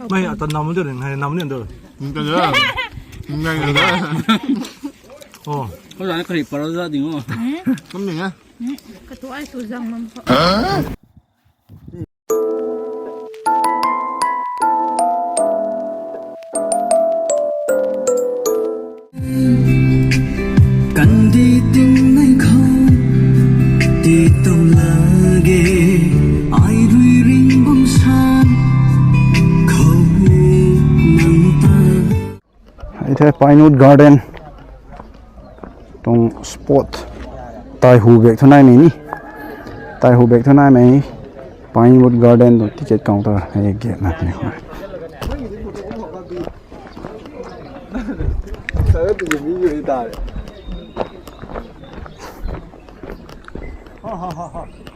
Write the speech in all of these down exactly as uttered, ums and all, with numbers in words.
Mei ata nam de ring hai nam ni do. Ngai ngai. Oh. Ko la kari paro za ding o. Kam ni ya. Ka tu ai tu zang mam. Kan di ting nai khou ti tou lage, ai rui ring bam san khou nang ta. Hei the Pinewood Garden tuang spot. Tai hu bek thu nai mei ni. Tai hu bek thu nai mei. Pinewood Garden tuang ticket counter hei gate na ni.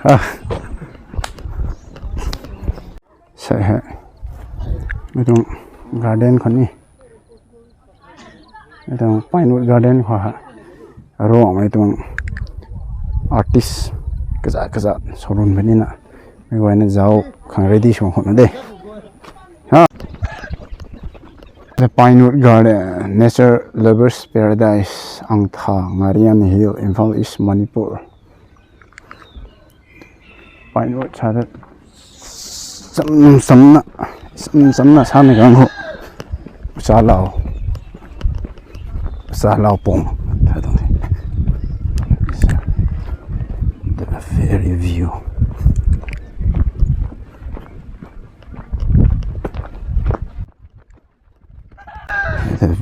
Ha. Sei hei. Mi tuang garden khou ni. Mi tuang Pinewood Garden khou ha. Aruangmei tuang artist kazat kazat showroom puni na. Mi guayna zauc khang ready sw khou na de. Ha. The Pinewood Garden, Nature Lovers Paradise, Angtha, Ngarian Hill, Imphal East, Manipur. Pinewood sa te sam, samna, sam, samna sa ni gang ho. Sa lau. Sa lau pong. Sa tuang the. The ferry view.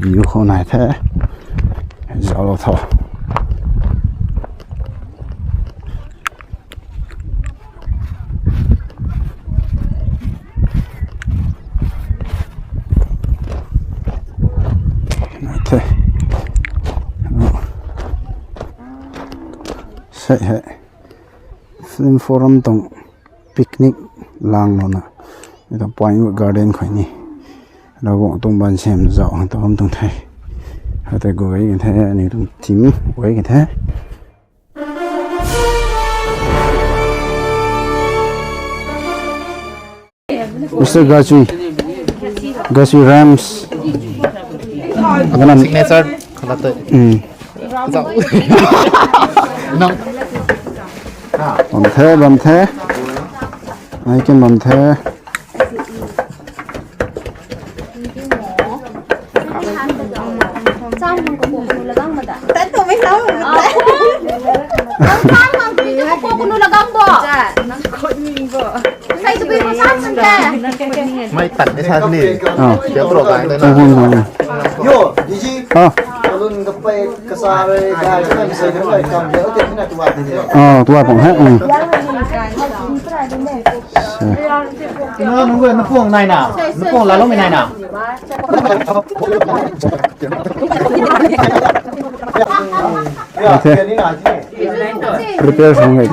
View khou nai the. Zauc lou tho. Nai the. Sei hei. Film Forum tuang picnic lang lou na. Ita Pinewood Garden khou ni. Ravguangc tuang ban sem zauc hang ta bam tuang the. Hei tei guay kan the, ni tuang team guay kan the. Mister Gachui. Gachui Rams. Ganam. Signature. Khala tei. Hmm. Zauc. Nam. Bam the, bam the. Ai ken bam the. Mei tan de sa ni. Ah. Yo, digi. Ah. Alun ka pei ka sa rui, dai ka pei sa rui, kam de, okay, na tuwa de. Ah, tuwa pang hai. Hmm. Na nungu na pung nai na. Na pung lalo mi nai na. Okay. Prepare song hai.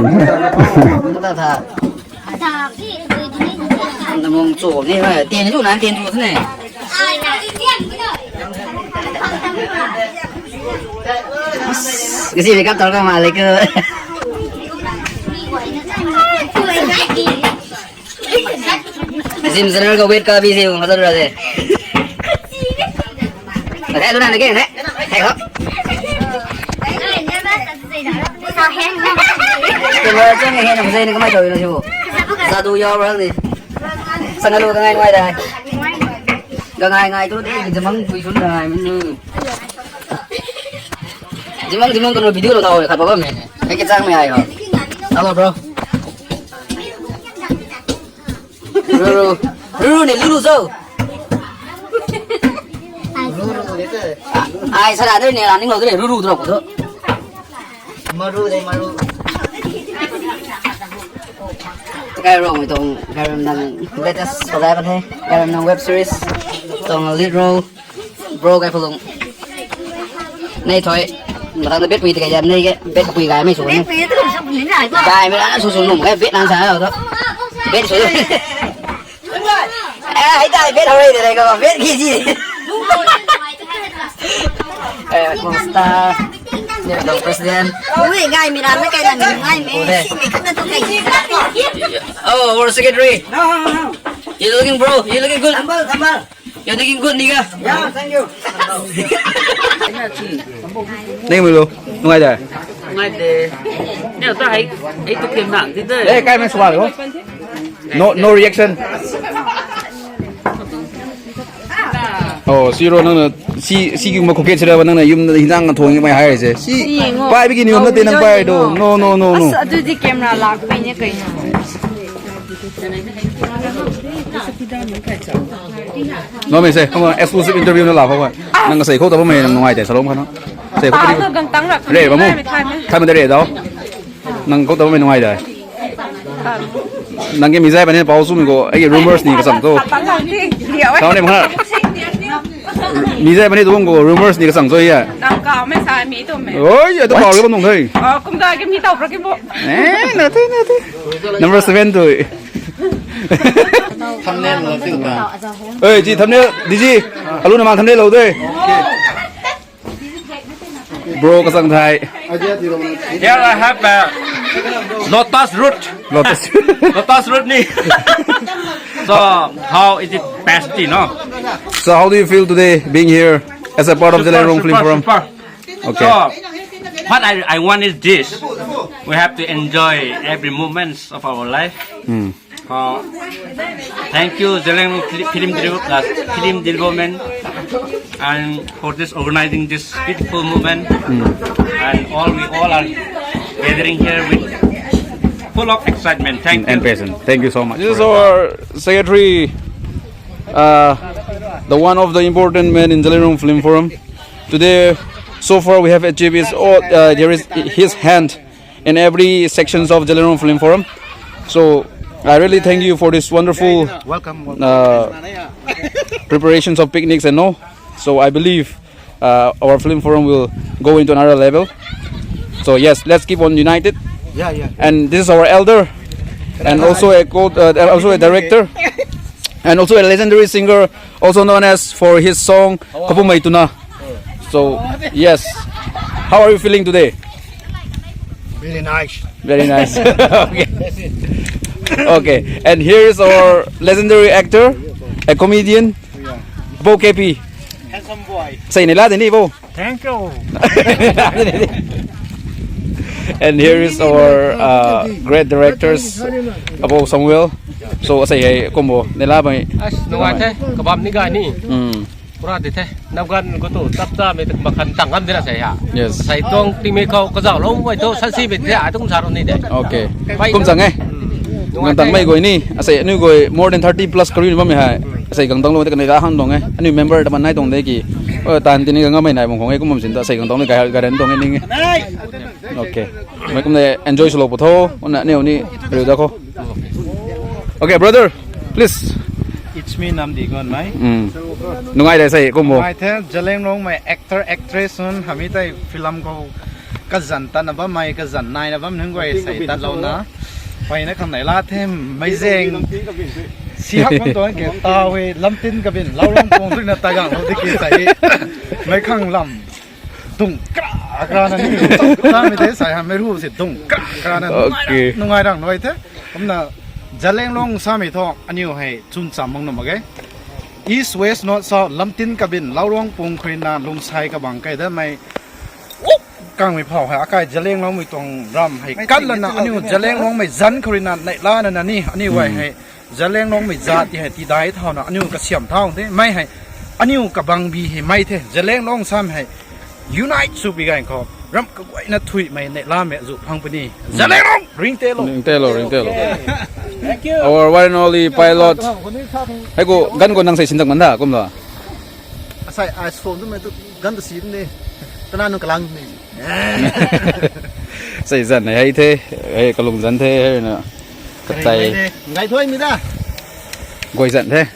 Namung chu ni hai, tian chu nan tian chu ne. Kasi makeup tar ka ma le ko. Zim zanar ka wait ka bi se ko mazar ra de. Hey, tu na ke, hey. Hey, ho. Camera chang hei na mzei ni kamei tau na siu. Zadu yau rang ni. Sangalo ka ngai ngai dai. Ka ngai ngai tu di jamang pui sun ngai min. Jamang jamang kanu video lo tau khat ba me. Hei ke chang me ai ho. Hello bro. Ruru. Ruru ni ruru zo. Ai, sara de ni running lo de ruru drop do. Maru de maru. Kai rong tong, kai rong nang latest ko lai ba the. Kai rong nang web series tong lead role. Bro kai phalung. Nei thoi. Matang da bet pui tikai jam nei ke. Bet pui kai mei su ne. Kai mei na su su nung kai bet nan sa lo to. Bet su. Eh, hai tai bet hoi de ko bet ki ji. Eh, kung star. Ni dong president. Ui, gai mi ram na kai na mi ngai mi. Si mi khat na tu kai. Oh, our secretary. You looking, bro? You looking good? Humble, humble. You're looking good, nigga. Yeah, thank you. Name lo. Nungai da. Nungai de. Neo ta hai, hai tu kim na, di de. Eh, kai mai swal lo. No, no reaction. Oh, si ro nang na si, si kiu ma khou ke sira nang na yum na hinjang na thong mai hai se. Si, si ngo. Pai bi ki ni yum na te nang pai do. No, no, no, no. Asa, adu di camera lak pai ni kai na. No me se, kama exclusive interview na la khou. Nang sei khou ta ba me nang nungai te salom khana. Sei khou. Ah, no, gang tang rak. Re ba mu. Thai ma de re dao. Nang khou ta ba me nungai da. Nang ke mi zai bani pau sum ko, ai rumors ni kasang to. Tang gang ti. Tau ni ma. Mi zai bani tu ko rumors ni kasang to ya. Tang ka me sa mi tu me. Oi, ya tu pau ke bam nung thei. Oh, kum da ke mi tau pra ke bo. Eh, na the, na the. Number seven tu. Thumbnail lo, thumbnail. Oi, ji thumbnail, di ji. Alu na mang thumbnail lo de. Bro kasang thai. Here I have a lotus root. Lotus. Lotus root ni. So how is it tasty, no? So how do you feel today being here as a part of Zeliangrong Film Forum? Super, super. Okay. So, what I, I want is this. We have to enjoy every moments of our life. Hmm. Uh, thank you, Zeliangrong Fil-, Film Dri-, uh, Film Development, and for this organizing this beautiful moment. Hmm. And all, we all are gathering here with full of excitement. Thank you. And passion. Thank you so much. This is our secretary, uh, the one of the important men in Zeliangrong Film Forum. Today, so far we have achieved is all, uh, there is his hand in every sections of Zeliangrong Film Forum. So I really thank you for this wonderful, welcome, welcome, uh, preparations of picnics and all. So I believe, uh, our film forum will go into another level. So yes, let's keep on united. Yeah, yeah. And this is our elder, and also a co-, uh, also a director, and also a legendary singer, also known as for his song Kapumei Tuna. So yes, how are you feeling today? Really nice. Very nice. Okay. Okay. And here is our legendary actor, a comedian, Bo K P. Handsome boy. Say ni la de ni bo. Thank you. And here is our, uh, great directors, Abo Samuel. So asei hei kumbo nila bai. As nungai the, kabam ni ga ni. Hmm. Pura di the. Nap gan ko tu tap ta me makhan tang gam di la sei ha. Yes. Sai tuang ti me khou kazau lou bai tu san si bit the, ai tung sa ro ni de. Okay. Bai kum chang e. Hmm. Ngan tang mai goi ni, asei anu goi more than thirty plus kari ni bam e hai. Asei gang tang lou te kan da han dong e. Anu member ta man nai tong de ki. Oh, tan ti ni gang mai nai bong khong e kum bam sin ta asei gang tang ni ga, ga ran dong e ning e. Okay. Mai kum de enjoy sw lou pu tho. Una ni, uni riu da kho. Okay, brother, please. It's me, Namdi Gonmei. Hmm. Nungai de sei kumbo. Nungai the, Zeliangrong mei actor, actress nunc, hami tei film khou kazan tatna bammei, kazan naina bam nunc guay sei tat lou na. Pai na khang nai la the, mei zeng. Si hak man tuang ke, ta we, lamtin kabin, lau rong pung rui na ta gang lou di ki sei. Mei khang lam. Dung kra kra na ni. Sa mi te sai ha mei ru si dung kra kra na. Okay. Nungai rang noi the. Kumna Zeliangrong sa mi tho aniu hei chun cham mang na mak ge. East, west, north, south, lamtin kabin, lau rong pung khui na, lungsai kabang kai da mei. Kang mei phau hei, akai Zeliangrong mei tuang ram hei. Kat la na aniu Zeliangrong mei zan khui na, nai la na na ni, aniu wai hei. Zeliangrong mei zat ti hei, ti dai thau na, aniu kasiam thau de, mei hei. Aniu kabang bi hei, mei the, Zeliangrong sam hei. Unite sw pi gaeng khou, ram kaguayna thuimei neihlamei zu phang puni. Zeliangrong, ringte lo. Ringte lo, ringte lo. Thank you. Our one and only pilot. Hei ko, gan ko nang sei sindak man da, kum lo. Asai, ai song tu mei tu gan tu si ni. Kana nu kalang ni. Sei zan hei the, hei kalung zan the, hei na. Katai. Ngai thoi mi da. Goi zan the.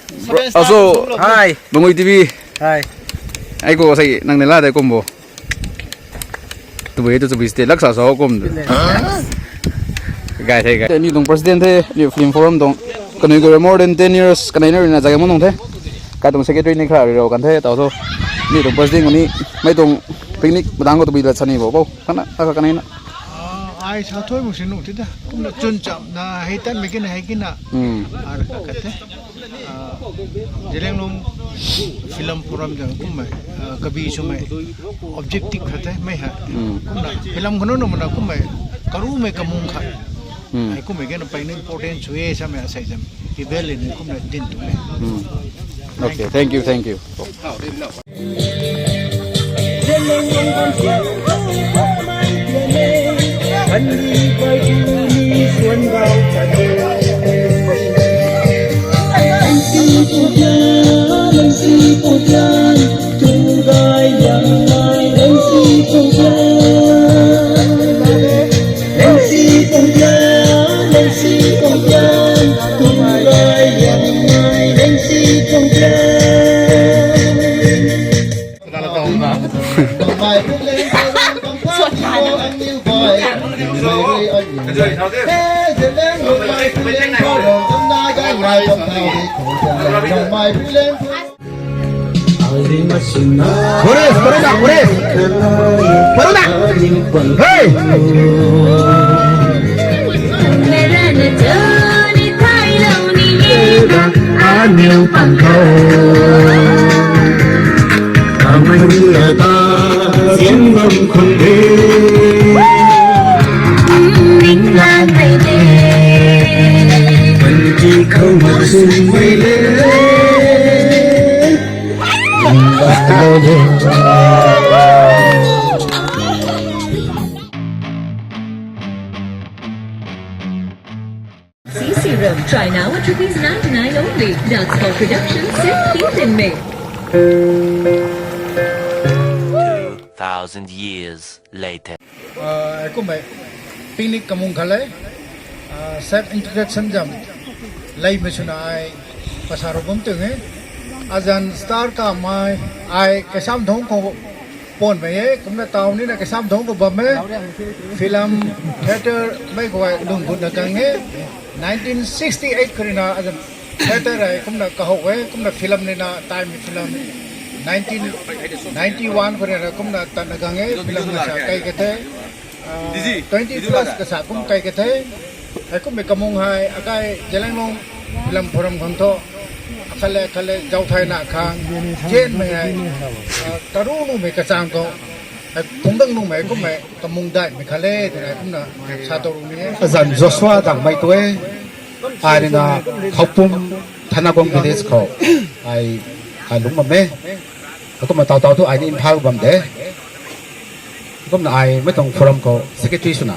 Also, hi. Bangui T V. Hi. Ai ko sei nang neila de kumbo. Tubui tu tubui ste laksa sa kum. Gai the gai. Ni tuang president the, ni film forum tuang. Kanui ko more than ten years, kanai na rina jaga mo nung the. Kai tuang secretary ni kha ri ro kan the, tau so. Ni tuang president ni, mei tuang picnic, madang ko tubui la chani bo bo. Kana, aka kanai na. Ah, ai sa thoi mo sinu ti da. Kumna chun cham na, hei tan mei kina, hei kina. Hmm. Ar ka ka the. Zeliangrong Film Forum zang kummei, ah, kabi swmei objective khat the, mei ha. Hmm. Kumna film khou nunc mana kummei, karumei kamung khat. Hmm. Ai kummei kena peyna important sw e samei asei zam. Event le ni kumna din tu le. Hmm. Okay, thank you, thank you. Boris, Boris, Boris. Boris. Hey! Aniu pang khou. Amai ni ata, siam bam khun de. Ning lan hai de. Panty khou ma sum mai le. C C room, try now at rupees ninety-nine only. Dance for production, set fifteen May. Two thousand years later. Ah, kummei picnic kamung khat le, ah, self introduction zam leimei swna ai kasa rou bam tuang e. Azan star kamei ai kasam thong khou ponmei e, kumna taw nina kasam thong khou bam e. Film theater mei khou ai lung gutna kang e. Nineteen sixty-eight khou rina azan theater ai kumna kahow e, kumna film nina time film nineteen ninety-one khou rina kumna tatna kang e, film kasa kai ka the. Ah, twenty plus kasa kum kai ka the. Hei kummei kamung hei akai Zeliangrong Film Forum khang thu akhat le akhat le zauc thayna khang zenmei hei, ah, karu numei kachang khou hei phungc dang numei kummei kamung daihmei khat le twna kumna sa tow rumei e. Azan Joshua Dangmei tu e. Ai rina Khoupum Thanagong village khou ai, ai lungc bam e. Akumna taw taw thu ai ni Imphal bam de. Kumna ai mei tuang forum khou secretary swna,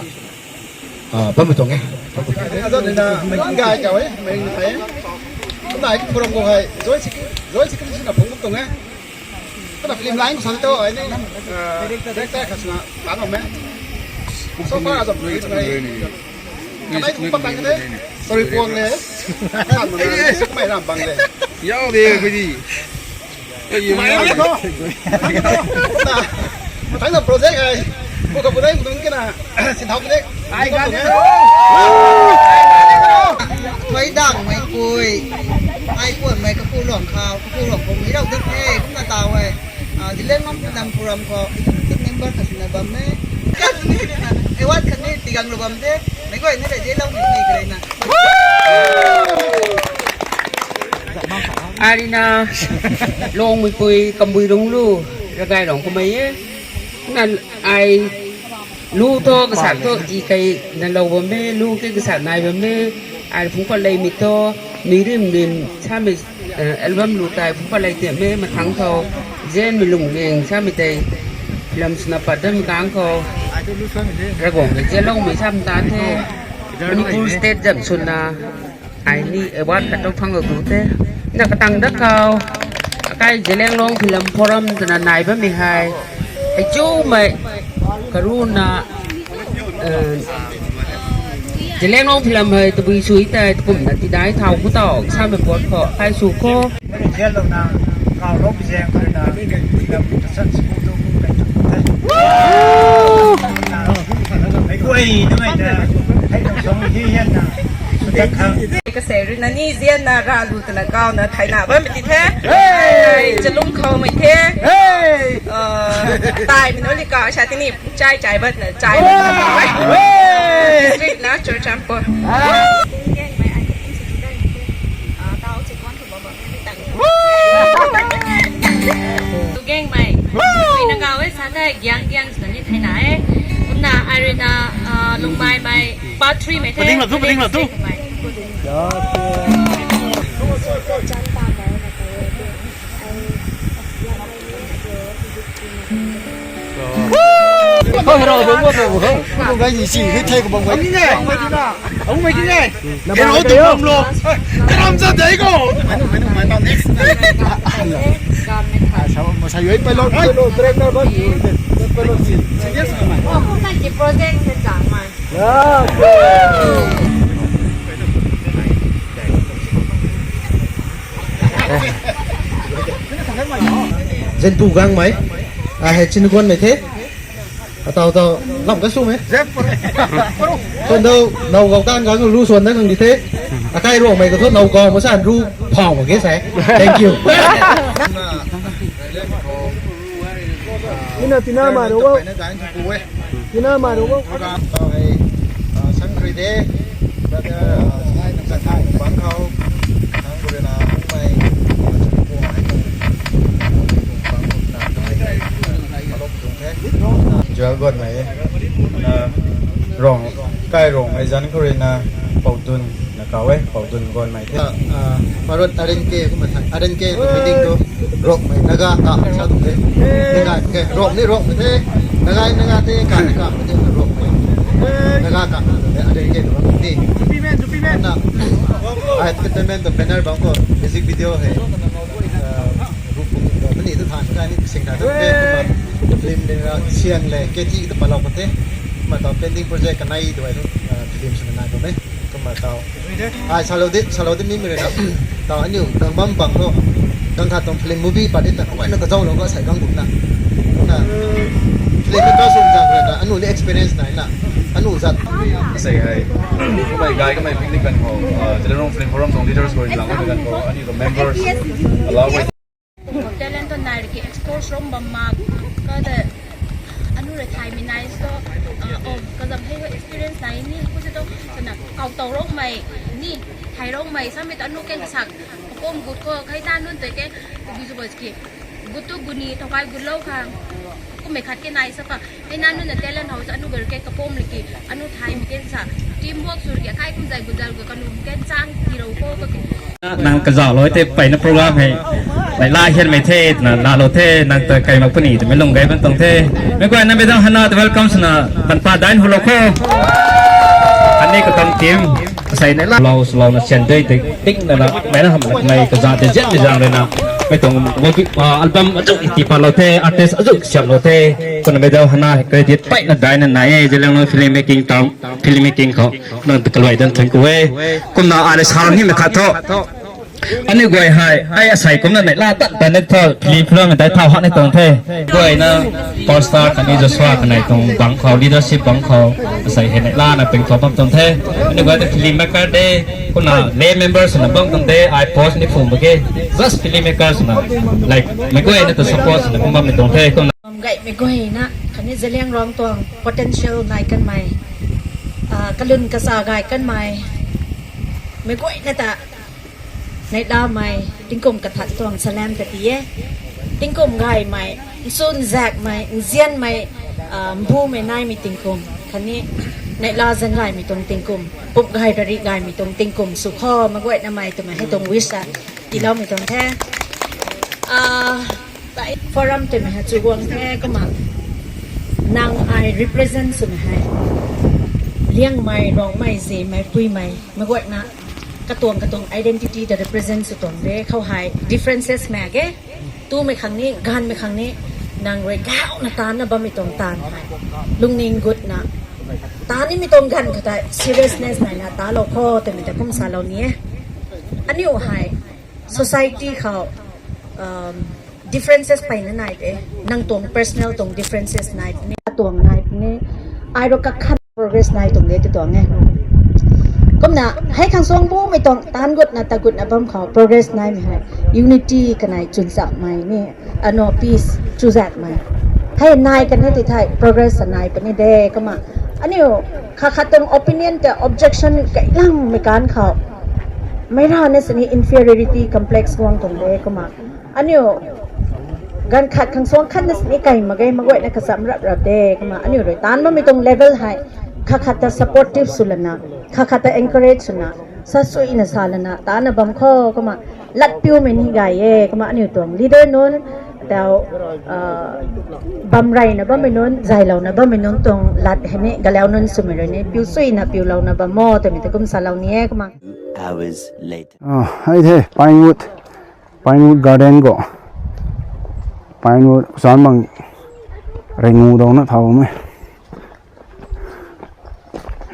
ah, bammei tuang e. Azat nina mei gai kau e, mei thei. Kumna ai forum khou hei joint secretary, joint secretary swna phungc bam tuang e. Kumna film line khou san tu ai ni, ah, director khat swna tan bam e. So far azat kamei kum patang de. Sorry, puang le. San mei ram bang le. Yau de koi di. Mai ram ko. Mathang na project ai. Ko ka pudai mudun kena. Sin thau kena. Ai ga de. Mei dang mei pui. Ai puan mei kapu luang khou, kapu luang khou mei rau dat the. Kumna taw e. Ah, Zeliangrong Film Forum khou executive member khat swna bam e. Khat ni, award khat ni tigang lou bam the. Mei guay ni le Zeliangrong ni kare na. Arina, Longmeipui, Kambui Runglu, Ragailong kummei e. Na ai lu thu kasak thu i kai na lou bam e, lu ke kasak nai bam e. Ai phungc pat leimei thu, mei rim rim samei, eh, album lu tei phungc pat lei tiam e, mathang khou zenmei lung ning samei tei film swna pat dam kang khou Ravguangc mei Zeliangrongmei sam ta the. Manipur State zam swna ai ni award khat tu phang lou tu the. Na katang dat khou akai Zeliangrong Film Forum twna nai bammei hei, hei chumei karuna, eh, Zeliangrong film hei tabui sui tei kumna tidai thau khou tau samei puat khou kai sw khou. Zeliangrong na kau lou pi zeng khou na film production school tu kum kai tu the. Woo! Guay na mei na hei na song hi yan na su tak khang. Kasei rui na ni zian na ra lu twna kau na thayna bammei ti the. Hey! Chalung khou mei the. Hey! Uh, tai mei nunc ni kau sa tini chai chai bat na chai. Hey! Street na Churachandpur. Ah! Giang giang sw ni thei na e. Kumna ai rui na, ah, Lungmai mei part three mei the. Pading la thu, pading la thu. Pading la thu. Hei, hei, hei, hei, hei, hei. Hei, hei, hei, hei, hei. Hei, hei, hei, hei, hei. Hei, hei, hei, hei. Hero tu bam lo. Karam za dei ko. Manu, manu, manu, next. Sa, sa yoi pilot, pilot, director ba. Pilot si. Serious na mai. Oh, kan ki project se chang mai. Ya. Zenpu gang mai. A hei Chinguan mei the. Atau tau lam ka sw mei. Zep. Kon dau nau gau kan gang lu suan na kang di the. Akai ruang mei ka thu nau gau ma san ru phau ma ge sai. Thank you. Ina tina ma ro. Tina ma ro. Program tau hei, ah, sang kri de. Brother, ah, sang thai bang khou. Nang kuri na mai. Jual gon mai. Na rong kai rong mai zan kuri na pau dun na kau e, pau dun gon mai the. Ah, ah, parot aren ke kum thai. Aren ke tu meeting tu rok mai naga ka sa tu the. Naga ke rok ni rok mai the. Naga naga the ka ka mai the rok mai. Naga ka aren ke tu ni. Jupi men, jupi men. Na, ah, entertainment tu banner bang khou music video hei. Ah, Mani tu than kai ni sing tha tu film le ra sian le ke ti tu palau ko the. Ma ta pending project kanei tu ai tu, ah, film sw nai tu me. Kumna tau. Ai salo di, salo di mi mi na. Tau aniu gang bam bang tu. Gang khat tuang film movie pa di ta kawai na kazau lo ka sai gang gum na. Na film ka sum jang na anu ni experience nai na. Anu zat. Sai hai. Kamei gai kamei picnic kan ho. Ah, Zeliangrong Film Forum tuang leaders ko lang kan ho. Aniu ka members. Allow Talent tu nai riki expose rom bam mak ka ta anu rui thaymei nai so, ah, om kazam hei ho experience nai ni, ku si tu, sana kau tau rokmei ni, thay rokmei, samei tu anu keng kasak, pom gut ko, khai ta nun tu ke, ku bi zu bo ki, gut tu guni, thokai gut lou khang, kummei khat ke nai sa pa, Hei na nunc na talent hou sa anu ber ke kapom liki, anu thaymei ken sa, teamwork sw riki, akai kum zai guzal ga kanu ken chang tirou ko ka ki. Nang kazauhlou the peyna program hei. Lai la hianmei the, na laalou the, nang ta kai mak puni twmei lung gay ban tuang the. Meic guayna mei dang hana ta welcome swna, pan pa dine hulou kho. Ani ka tang team, asei nei la. Lou swlou na sian dei te, ting na na, mei na ham na mei kaza te zian mei zang rui na. Mei tuang movie, ah, album azu ti palou the, artist azu siamlou the. Kumna mei dau hana credit peyna daina nai e, Zeliangrong film making tang, film making khou. Nang ta kaluai dan thank you e. Kumna ai le sa ni mei khat tho. Ani guay hei, ai asei kumna nei la tat tat ni tho, film film dai thau hak ni tuang the. Guayna, Power Star khatni Joshua kanei tuang bang khou, leadership bang khou, asei hei nei la na ping thau bam tuang the. Ani guay ta film maker de, kumna lay members na bam tuang the, ai post ni phum ba ke, just film makers na, like, mei guayna ta support na bam bam ni tuang the, kumna. Bam gaymei guayna, khatni Zeliangrong tuang potential nai kanmei, ah, kalun kasa gay kanmei, mei guayna ta, neihlamei, tingkum kathat tuang salam kati e. Tingkum gaymei, nsun zakmei, nzianmei, ah, mbumei naimei tingkum, khatni neihla zan gaymei tuang tingkum, pup gay rari gaymei tuang tingkum sw kho, mei guayna mei twmei hei tuang wish a, tiiloumei tuang the. Ah, Forum twmei hei chu guang the, kumna nang ai represent swmei hei. Liangmei, Rongmei, Zemei, Puimei, mei guayna katuang katuang identity ta represent sw tuang de, khou hei differences mei age. Tumei khang ni, ganvmei khang ni, nang rui gauna taanna bammei tuang taanv hei. Lungning gutna, taanv nimei tuang ganv khat tei seriousness naina taanclou kho, twmei ta kum salou ni e. Aniu hei, society khou, um, differences peyna nai de, nang tuang personal tuang differences nai puni, atuang nai puni, ai rui kakhan progress nai tuang de tw tuang e. Kumna, hei khang suang bumei tuang, taanv gutna, ta gutna bam khou, progress naimei hei, unity kanei chwnchapmei ni, ano peace chuzatmei. Hei nai kan e ti thei, progress sa nai puni de, kumna. Aniu, khat khat tuang opinion ta objection kailangmei kan khou. Meic rana sini inferiority complex guang tuang de, kumna. Aniu, Ganv khat khang suang khat na sini kai mak ge, maguayna kacham rap rap de, kumna aniu rui taanv bammei tuang level hei, khat khat ta supportive sw lana, khat khat ta encourage swna, sa suina sa lana, taanna bam kho, kumna lat piumei ni gay e, kumna aniu tuang leader nunc, tau, ah, bam reyna bammei nunc, zaylouna bammei nunc tuang lat hei ni, galau nunc swmei rui ni, piu suina piulouna bam mo, twmei ta kum salou ni e, kumna. Hours later. Ah, hei the, Pinewood, Pinewood Garden khou. Pinewood, san bang ringu dau na thau me.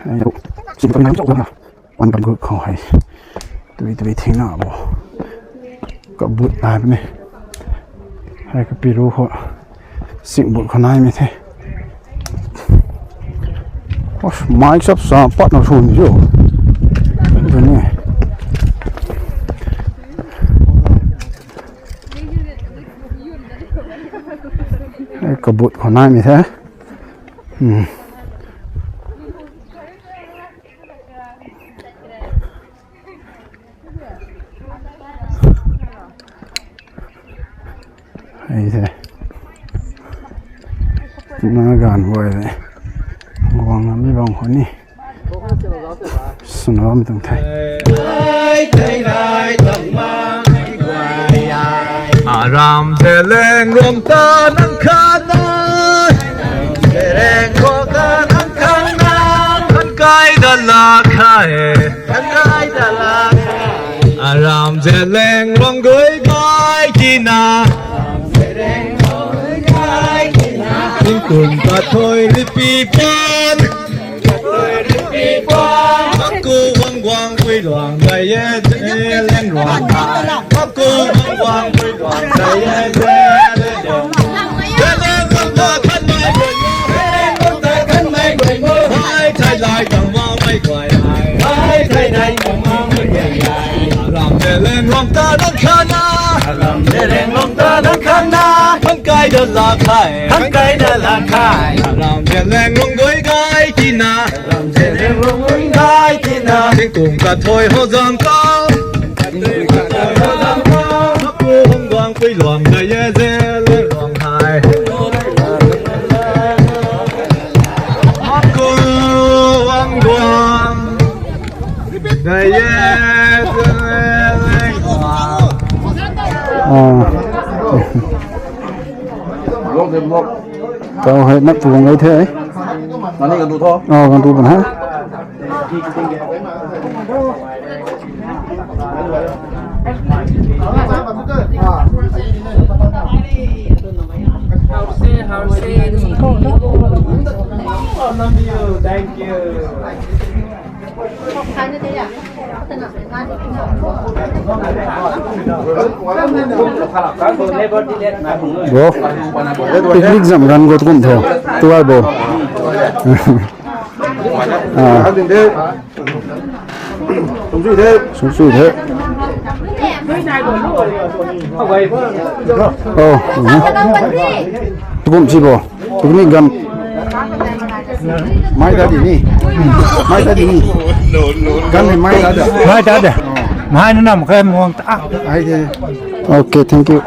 Hei, simpan nai chau na. Wan pan gut khou hei. Tui tui thing na bo. Kabut nai puni. Hei kapiru khou. Sing but khou naimei the. Os, mic sap sa pat na sun jo. Tuni. Hei kabut khou naimei the. Hmm. Hei the. Na ganv guay le. Guang na mi bang khou ni. Suna mi tuang the. Aram Zeleng rong ta nang khat na. Zeleng rong ta nang khat na. Khan kai da la khai. Aram Zeleng rong gui gai tina. Tingkum ta thoi ripi pan. Maku wang guang pui luang gai ye Zeleng rong. Maku wang guang pui luang gai ye Zeleng rong. Zeleng rong ta khan mai guay mo. Khan mai guay mo. Hai thai lai tang ma mai guay. Hai thai lai tang ma mai guay. Aram Zeleng rong ta nang khat na. Aram Zeleng rong ta nang khat na. Khang kai da la khai. Khang kai da la khai. Aram Zeleng rong gui gai tina. Aram Zeleng rong gui gai tina. Tingkum ka thoi ho zam ka. Tingkum ka thoi ho zam ka. Maku wang guang pui luang gai ye Zeleng rong hai. Maku wang guang. Tau hei mat tu bang gai the. Mani kan tu tho. Oh, kan tu bang ha. Thank you. Bro, picnic zam gan go tukum tho. Tuai bro. Ah. Sung sui the. Sung sui the. Oh. Tukum si bro. Picnic gan. Mai ta di ni. Mai ta di ni. Gan ni mai ta da. Mai ta da. Mai na nam khe muang ta. Ai de. Okay, thank you.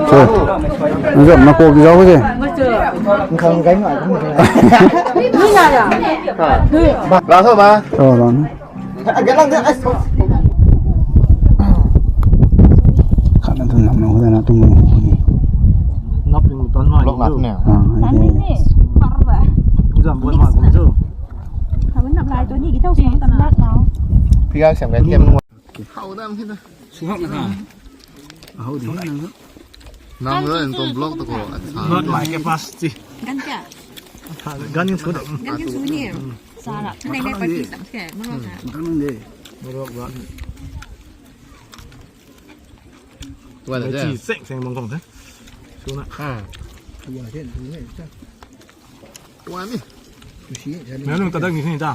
Sir. Nzam na ko ki zau ke. Khang gai ngai. Ni na ya. La tho ba. Oh, la. Khat na tu nam na hu da na tu mu. Nap ling tan mai. Lok lak ne. Ah, ai de. Zam boi ma kum chu. Kami nap lai tu ni ki tau song ta na. Phi ga siam gai tiam. Hau dam hi da. Suhak na ka. Hau di na. Nang ro en tong block to ko. Not my capacity. Gan kya? Gan in chu da. Gan in chu ni. Sara. Nei nei party sam ke. Mano na. Gan de. Maro ba. Tua da. Chi seng seng bang kong the. Suna. Ah. Tua the, tua the. Tua ni. Tua si, tua ni. Menu ta dang ni ta.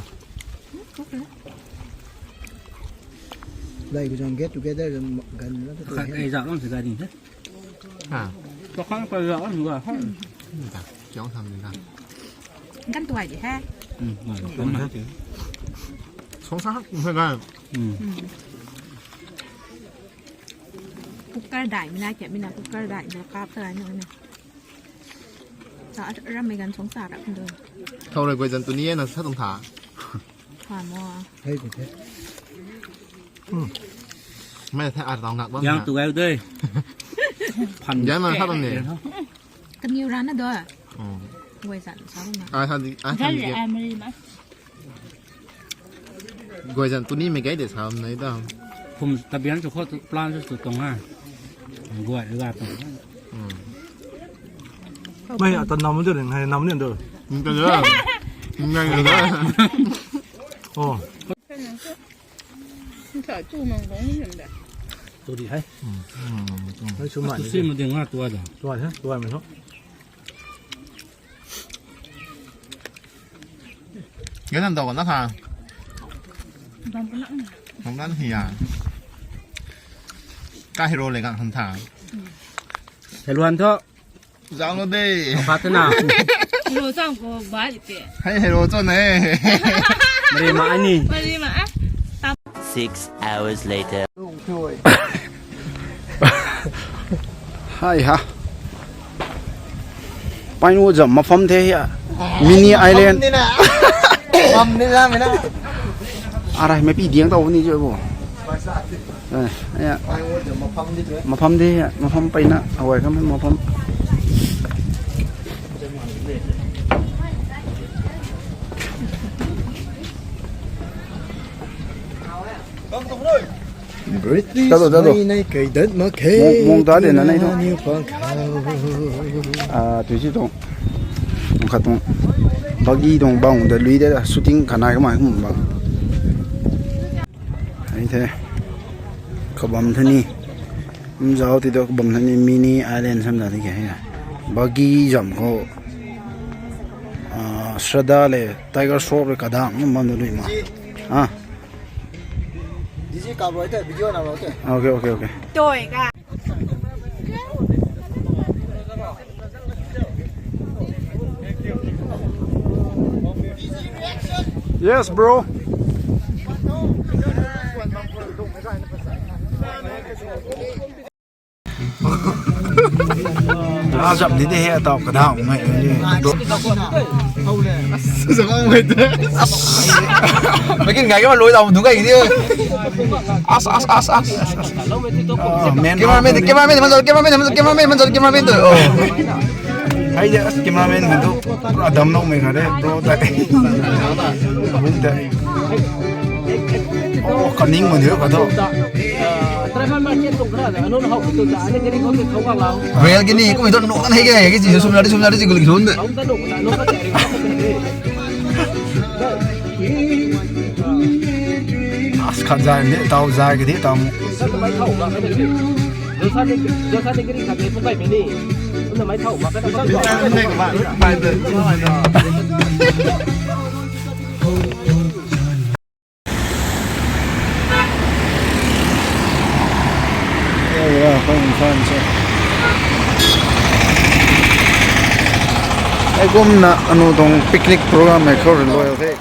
Lai ko jang get together gan la ta. Khat ei zak lang se ga ding the. Ha. Tua khang pa zak lang ga. Kiang tham ni ta. Gan tuai di ha. Hmm. Song sa hak ga. Hmm. Cooker dai mi na, kya mi na cooker dai na kap ta na ne. Sa ram mei gan chong sa ra kun do. Thau rui guay zan tu ni e na sa tuang tha. Tha mo. Hei ko the. Mei the ar tau ngak bam. Yang tu gai de. Phan. Yan ma sa tuang ni. Kaniw rana do. Guay zan sa na. Ai sa di, ai sa di. Guay zan tu ni mei gai de sa nei da. Phum tabian chu kho plan chu tu tong ha. Guay ga tong. Mei ata nam de ring hai nam ni do. Nta da. Ngai da. Oh. Sa chu mang bong ni da. Tu di hai. Hai chu ma. Tu si ma ding ha tua da. Tua ha, tua mei ho. Gan nam dau na kha. Bam ka lang. Bam nan hi ya. Ka hero le gang han tha. Helwan tho. Zang lo de. Ka te na. Hero zang ko ba di pe. Hei hero cho ne. Mari ma ani. Mari ma a. Six hours later. Hai ha. Painu zam mafam the ya. Mini island. Mafam ni na. Mafam ni na, mi na. Arai, mei pi diang tau ni je bo. Eh, ya. Painu zam mafam di tu e. Mafam di ya, mafam paina, awai kam mafam. British Tado, tado. Mei nei kei dat mak khe. Mong, mong ta de na nei tho. Niu pang khou. Ah, tu si tong. Tong khat tong. Buggy tong bang da lui de da. Shooting khanai kamai kum bang. Ai the. Kabam the ni. Mzau ti do kabam the ni mini island sam da the khe. Buggy zam khou. Ah, Shraddha le Tiger Shroff le kadang bam da lui ma. Ah. Digi kap rui te, video na rui te. Okay, okay, okay. Toi ka. Yes, bro. Ah, zam ni de he, tau kadang ngai ni. Zam ngai de. Makin ngai ka lui tau du kai ni. As, as, as, as. Ah, man. Cameraman, cameraman, man, cameraman, man, cameraman, man, cameraman tu. Oh. Hai de, as cameraman tu. Adam nong mei kha de, bro ta. Bung ta. Oh, kaning mun hiu ka tho. Rail ki ni, kum i tho nuh kan hei ke, ki ji sum na di, sum na di, ji gul ki sun de. As khat zai de, tau zai ki di, tau. Hei kumna anu tuang picnic program hei khou rui lou the.